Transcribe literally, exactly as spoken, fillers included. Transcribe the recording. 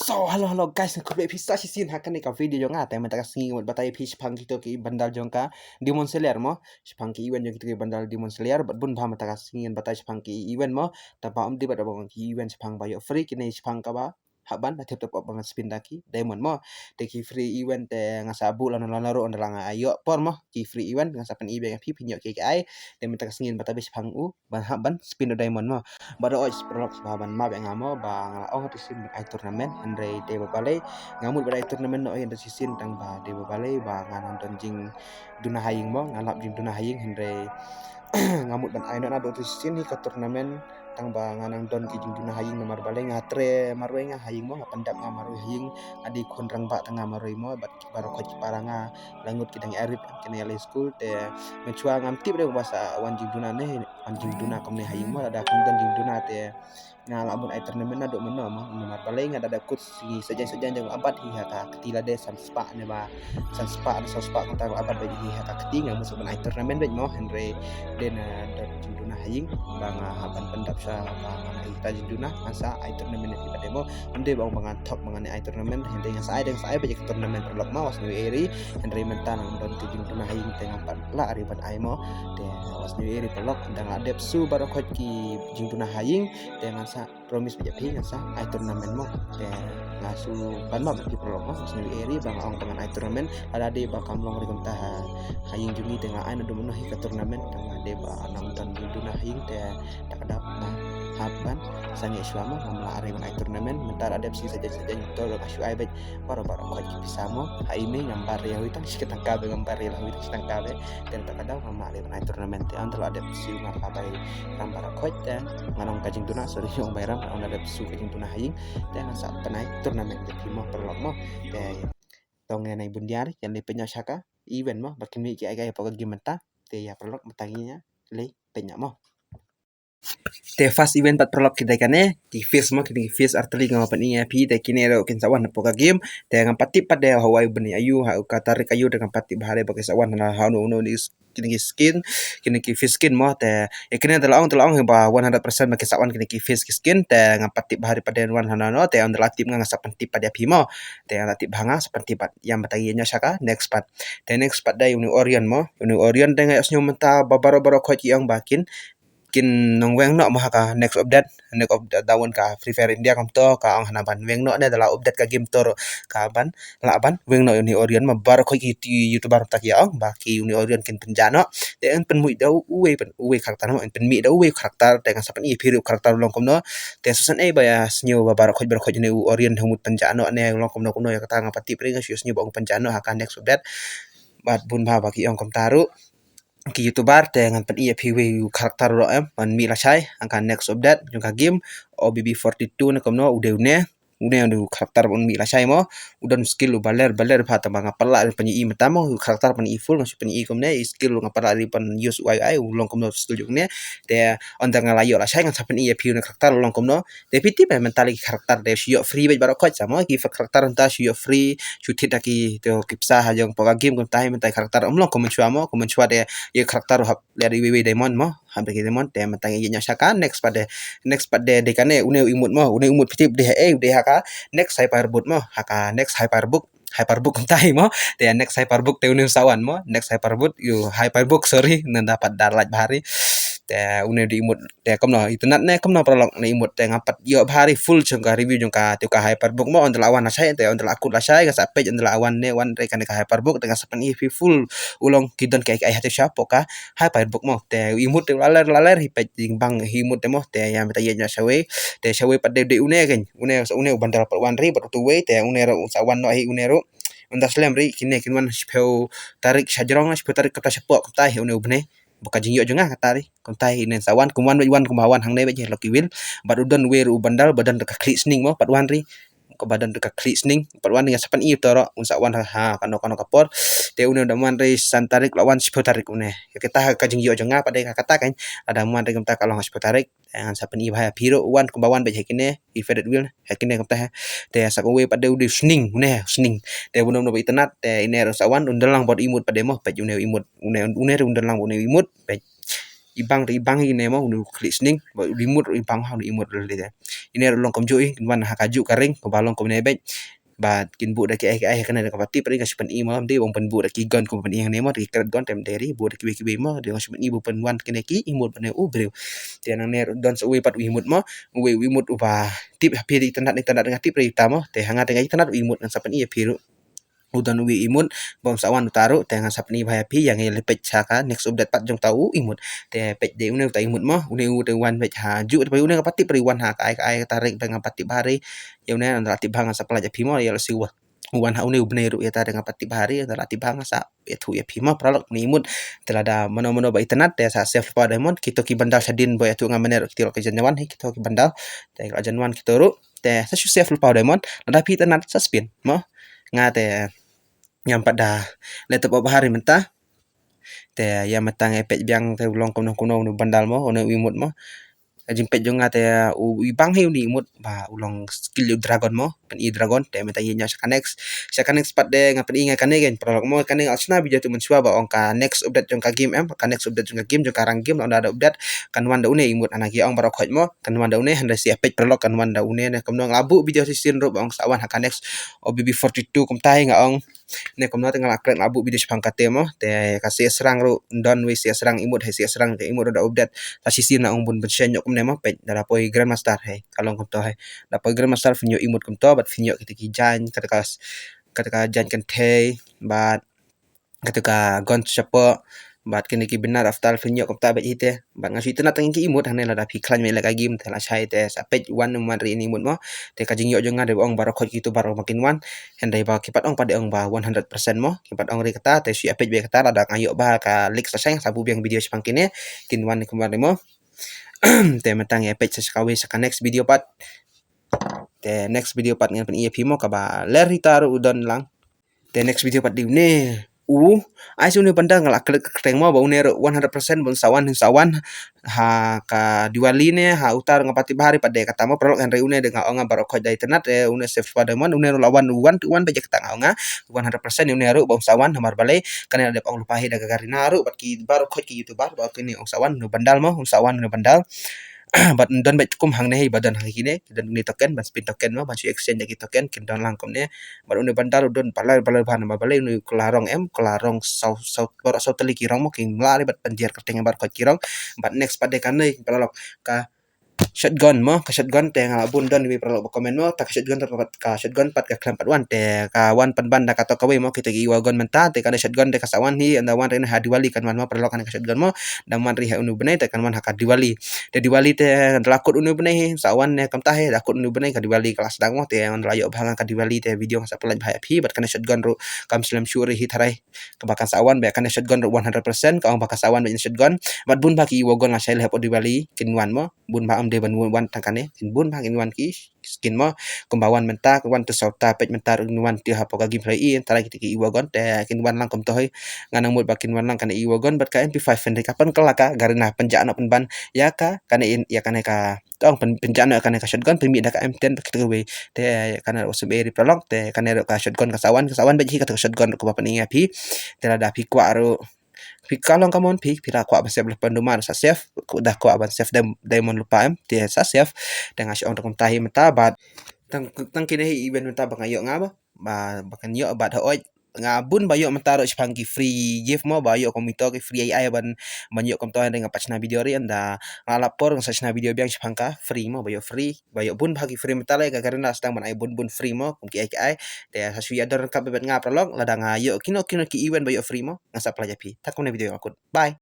So, hello, hello guys, nga khublei phi sa shisien ha kane ka video jong nga. Te mynta ka sngi ngan batai phi shaphang kito ki bundle jong ka Demon Slayer mo. Shaphang ki event jong kito ki bundle Demon Slayer, bad bun bha mynta ka sngi ngan batai shaphang ki event mo. Te ba ym dei bad ba ki event shaphang ba ïoh free, kine shaphang kaba hap ban, na tip tip ba ban spin da ki diamond mo. Te ki free event te nga sa buh lano lano ruh, ynda la nga ïoh por mo. Ki free event nga sa pyni biang ïa phi, phin ïoh kiei kiei. Te mynta ka sngi ngan batai shaphang u ban hap ban spin da diamond mo. Bad oi, paralok, sngewbha ban map ïa nga mo, ba nga la ong ha u shisien ban ai tournament, hynrei dei ba balei nga mut ban ai tournament noh ïa u shisien, tang ba dei ba balei ba nga nang don jingduna ha ïing mo, nga lap jingduna ha ïing, hynrei nga mut ban ai noh naduh u shisien hi ka tournament, tang ba nga nang don ki jingduna ha ïing, namar balei nga trei marwei nga ha ïing mo, nga pyndap nga marwei ha ïing, nga dei khun rangbah tang nga marwei mo, bad baroh khoit ki para nga la ngut ki dang ïa rit, kine ïa leit skul. Te mynshuwa ngam tip de ba sa wan jingduna ne, wan jingduna kumne ha ïing mo, lada kam don jingduna te nga lah ban ai tournament naduh mynno mo, namar balei nga da dep kut sngi sajan sajan jong abat hi ha ka kti, lade san spah ne ba san spah ne saw spah kata abat bad hi ha ka kti, nga mut sa ban ai tournament bad mo, hynrei dei na don jingduna ha ïing ba nga hap ban pyndap sha ba nga na ita jingduna, nga sa ai tournament hi bad mo. Ym dei ba ong ba ngan thok ba ngan ai tournament, hynrei nga sa ai, dang sa ai bad ka tournament, paralok mo, wat sngewbha ri, hynrei mynta nang don ki jingduna ha ïing te ngam pat lah ri ban ai mo. Te wat sngewbha ri paralok, ynda nga la dep shu baroh khoit ki jingduna ha ïing te ngan sa promise bad ïa phi ngan sa ai tournament mo. Te nga shu pan map bad phi paralok mo, wat sngewbha ri ba nga ong ba ngan ai tournament, lada dei ba kam long ri kumta ha ïing jong ngi te nga ai naduh mynno hi ka tournament, tang ba dei ba nang don jingduna ha ïing te ta ka dap nga hap ban sangeh shuwa mo, ngam lah ri ban ai tournament. Mynta la dep shi sajan sajan to, la ka shu ai bad baroh baroh khoit ki pisa mo. Ha ine ngam bar ri ïa hui tang shi ka tyngka bad ngam bar ri ïa hui tang shi tyngka bad. Te ta ka dap ngam lah ri ban ai tournament. Te ynda la dep shi nga ka bai ram baroh khoit te nga nang ka jingduna, sorry, ong bai ram, ynda la dep shu ka jingduna ha ïing te nga sa pynai tournament te phi mo paralok mo. Te tong ïa nai bun diar ïa lei pynïa sha ka event mo, ba kin mih ki ai ka ïa pok ka game mynta. Te ïa paralok mynta ngi ïa lei pynïa mo. Te first event pat paralok ki dei kane, ki fish mo, kine ki fish artillery nga pyni ïa phi, te kine ruh kin sa wan hapoh ka game. Te ngam pat tip pat de ha wei bnai aïu, ha ka tarik aïu, te ngam pat tip bha de ba kin sa wan ha uno uno, kine ki skin, kine ki fish skin mo. Te ïa kine te la ong, te la ong ba one hundred percent ba kin sa wan kine ki fish ki skin, te ngam pat tip bha de pat de wan ha uno uno, te ynda la tip nga, nga sa pyntip pat ïa phi mo. Te ynda la tip bha nga sa pyntip pat ïa, mynta ngi ïa sha ka next part. Te next part dei uni Orion mo, uni Orion te nga ïohsngew mynta ba baroh baroh khoit ki ong ba kin kin nang weng noh mo ha ka next update. Next update da wan ka Free Fire India kumto ka ong hana ban weng noh ne, da la update ka game to ruh ka ban lah ban weng noh uni Orion mo. Baroh khoit ki YouTuber ta ki ong ba ki uni Orion kin pynjah noh. Te yn pynmih da uwei, pyn uwei character mo, yn pynmih da uwei character, te ngan sa pyni ïa phi ruh character u long kumno. Te shisien ei ba ïa sngew ba baroh khoit baroh khoit uni Orion u mut pynjah noh ne u long kumno kumno, ïa kata ngam pat tip ri, nga shu ïohsngew ba ong pynjah noh ha ka next update. Bad bun bha ba ki ong kumta ruh ki YouTuber, te ngan pyni ïa phi uwei u character ruh em, ban mih lashai ha ka next update jong ka game. O B B forty-two ne kumno, u dei une, une u character ban mih lashai mo. U don skill u ba ler ba ler bha, tang ba nga pat lah ri ban pyni mynta mo, u character ban pyni full, nga shu pyni kumne, skill nga pat lah ri ban use u ai u ai, u long kumno skill jong une. Te ynda nga la ïoh lashai ngan sa pyni ïa phi une character u long kumno. Te phi tip em, mynta lei ki character te shu ïoh free bad baroh khoit sa mo, ki character mynta shu ïoh free, shu thied da ki, te ki pisa ha jong pok ka game kumta hi. Mynta ki character ym long kum mynshuwa mo, kum mynshuwa te ïa character hap leh da iwei iwei diamond mo, hap da ki diamond. Te mynta ngi ïa sha ka next part de, next part de dei kane, une u emote mo, une u emote phi tip dei ha ei, dei ha ka next Hyperboot mo, ha ka next Hyperboot. Hyperboot kumta hi mo, te next Hyperboot te une u sa wan mo, next Hyperboot, ïa Hyperboot, sorry, nanda pat da lait bha ri. Te une u dei emote, te kumno, itynnad ne kumno paralok, ne emote te ngam pat ïoh bha ri full jong ka review jong ka, te ka Hyperboot mo, ynda la wan lashai, te ynda la kut lashai, nga sa peit ynda la wan ne wan re kane ka Hyperboot, te nga sa pyni ïa phi full u long ki don kaei kaei ha te shapoh ka Hyperboot mo. Te emote te la ler la ler hi, peit jingbang hi emote te mo, te ïa mynta ïa nya shawei, te shawei pat de dei une kein. Une, une u bundle pat wan ri bad utu uwei, te une ruh u sa wan noh hi une ruh. Ynda slem ri kine kin wan shiphew tarik sha jrong, shiphew tarik kata shapoh, kumta hi une u bnai. Ba ka jingïoh jong nga kata ri. Kumta hi une sa wan, kum wan bad wan, kumba wan hangne bad hi Lucky Wheel. Bad u don uwei ruh u bundle ba don ka khlieh sning mo, pat wan ri. Kaba don ka khlieh sning, pat wan ri, nga sa pyni ïa uto ruh, un sa wan ha, ha kano kano ka por. Te une u da wan ri san tarik, la wan shiphew tarik une. Kata ka jingïoh jong nga pat de kata kein. Lada wan ri kumta ka long ha shiphew tarik. Te ngan sa pyni bha ïa phi ruh, wan kumba wan bad ha kine, i Faded Wheel, ha kine kumta ha. Te sa kawei pat de u dei u sning, une u sning. Te bun bun ba itynnad, te une ruh sa wan, un dang lang bad u emote pat de mo, pat une u emote, une, une ruh un dang lang bad une u emote, pat. i bang, i bang ine mo, u klik sning, ba u emote i bang ha u emote leh. Ine ruh long kumjuh i, kin wan ha ka juh ka ring, kaba long kumne beit. Ba kin buh da ki ai ki ai kane da kaba tip ring nga shu pyni mo, de bang pynbuh da ki gun kumba pyni hangne mo, da ki kret gun tem deri, buh da kiwei kiwei mo, de nga shu pyni buh pynwan kine ki emote bane u briew. Te nangne ruh don sa uwei pat u emote mo, uwei u emote uba tip ha phi da internet, internet nga tip ring uta mo, te ha nga te nga internet u emote ngan sa pyni ïa phi ruh. U don uwei emote, bym sa wan uta ruh, te ngan sa pyni bha ïa phi, ïa ngi leit peit sha ka next update pat jong uta u emote. Te peit de une uta emote mo, une u te wan peit ha juh, te une nga pat tip ring wan ha ka ai ka ai ka tarik ba nga pat tip bha ring. Ïa une ngan la tip bha ngan sa pyllait ïa phi mo, ïa la siwa. U wan ha une u bnai ruh ïa ta de nga pat tip bha ring, ngan la tip bha ngan sa ïathuh ïa phi mo, paralok une emote. Te lada mano mano ba internet te sa save lypa diamond, kito ki bandar shadien ba ïathuh nga mynne ruh kito ki la jan wan hi, kito ki bandar. Te ki la jan wan kito ruh. Te sa shu save lypa diamond, lada phi internet sa spin mo. Nga te ngam pat da leh top up bha ring mynta. Te ïa mynta ngi peit biang te u long kumno kumno une u bandar mo, une u emote mo. Ka jingpeit jong nga te u i bang hi une u emote ba u long skill u dragon mo, pyni dragon, te mynta ngi ïa sha ka next. Sha ka next pat de nga pyni nga kane kein paralok mo, kane nga shna video tu mynshuwa ba ong ka next update jong ka game em, ka next update jong ka game, jong ka rank game, la ong da update, kan wan da une emote, ana ki ong baroh khoit mo, kan wan da une, hynrei sa ïa peit paralok kan wan da une ne kumno, nga la buh video shisien ruh ba ong sa wan ha ka next O B B forty-two kumta hi nga ong. Ne kumno te nga la klet la buh video shaphang kata mo, te ka Sieh Srang ruh, don wei Sieh Srang emote, hai Sieh Srang ka emote ruh da update. Ta shisien la ong bun bun shen ïoh kumne mo, peit da la poi Grandmaster hai, ka long kumto hai. Da poi Grandmaster phin ïoh emote kumto, bad phin ïoh kita ki jaiñ, kata ka, kata ka jaiñ kynthei, bad kata ka gun shapoh, bad kine ki bynnar after phin ïoh kumta bad ite. Bad nga shu internet tang ki emote hangne, lada phi khlaiñ mei leh ka game te la shai te sa peit wan wan ri ini emote mo. Te ka jingïoh jong nga de ba ong baroh khoit ki tu baroh ma kin wan. Hynrei ba ki pat ong pat de ong ba one hundred percent mo. Ki pat ong ri kata te shu ïa peit beit kata, lada nga ïoh ba ka leak sa shai sa buh biang video shaphang kine kin wan ni kumba ri mo. Te mynta ngi ïa peit sa sha kawei sha ka next video pat. Te next video pat ngan pyni ïa phi mo kaba ler hi ta ruh u don lang. Te next video pat de une u ai sa une u bandar nga la klet kyrteng mo ba une ruh one hundred percent bym sa wan, sa wan ha ka Diwali ne ha uta ruh nga pat tip bha ri pat de kata mo paralok, hynrei une de nga ong nga baroh khoit da internet, eh, une save lypa diamond, une ruh la wan, wan, wan beit kata nga ong nga one hundred percent une ruh bym sa wan, namar balei kane la dep ong lypa hi da ka Garena ruh bad ki baroh khoit ki YouTuber ba kine ong sa wan une u bandar mo, ong sa wan une u bandar. Bad don beit kum hangne hi ba don ha kine, don une token, ban spin token mo, ban shu exchange da ki token, kin don lang kumne. Bad une u bandar u don balei balei bha namar balei une u kylla rong em, kylla rong saw, saw, baroh saw tylli ki rong mo, ki mla ri bad pynjer kyrteng em baroh khoit ki rong. Bad next pat de kane paralok ka shotgun mo, ka shotgun te nga la bun don iwei paralok ba comment mo, ta ka shotgun te pat, ka shotgun pat ka khlem pat wan, te ka wan pynban da kato kawei mo, kita ki E-Wagon mynta, te kane shotgun te ka sa wan hi, ynda wan ri ha Diwali kan wan mo, paralok kane ka shotgun mo, dang wan ri ha une u bnai, te kan wan ha ka Diwali. Te Diwali te ynda la kut une u bnai hi, sa wan ne kumta hi, da kut une u bnai ka Diwali ka la sdang mo, te ynda la ïoh bha nga ka Diwali te video nga sa pyllait bha ïa phi, bad kane shotgun ruh kam slem shuh ri hi tharai. Kaba kan sa wan beit kane shotgun ruh one hundred percent, ka ong ba kan sa wan beit shotgun. Bad bun bha ki E-Wagon la shai leh hapoh Diwali kin wan mo. Bun bha ym dei ban wan tang kane. Kin bun bha kin wan ki skin mo. Kumba wan mynta, kin wan tu saw ta peit mynta ruh kin wan tu hapoh ka game play in. Tara kita ki E-Wagon te kin wan lang kumto hi. Nga nang mut ba kin wan lang kane E-Wagon bad ka M P five hynrei ka pynkylla ka Garena pynjah noh pynban ïa ka kane in, ïa kane ka tong pyn, pynjah noh kane ka shotgun pynmih da ka M ten bad kita kiwei. Te kane ruh sum eri paralok, te kane ruh ka shotgun ka sa wan, ka sa wan beit hi kata ka shotgun ruh kaba pyni ïa phi. Te lada phi kwah ruh, phi ka long ka mon phi, phi la kwah ban save lypa diamond sa save, da kwah ban save diamond lypa em, te sa save. Te nga shu ong da kumta hi mynta bad tang, tang kine hi event mynta ba nga ïoh nga ba, ba, ba kan ïoh bad hooid nga bun ba ïoh mynta ruh shaphang ki free gift mo, ba ïoh kumto ki free ai ai ban, ban ïoh kumto hynrei nga pat shna video ri ynda nga la lap por nga sa shna video biang shaphang ka free mo, ba ïoh free, ba ïoh bun bha ki free mynta lei ka Garena sdang ban ai bun bun free mo, kum ki ai ki ai. Te sa shu ïa don ryngkat bad nga paralok, lada nga ïoh kino kino ki event ba ïoh free mo, nga sa pyllait ïa phi. Te kumne video nga kut. Bye.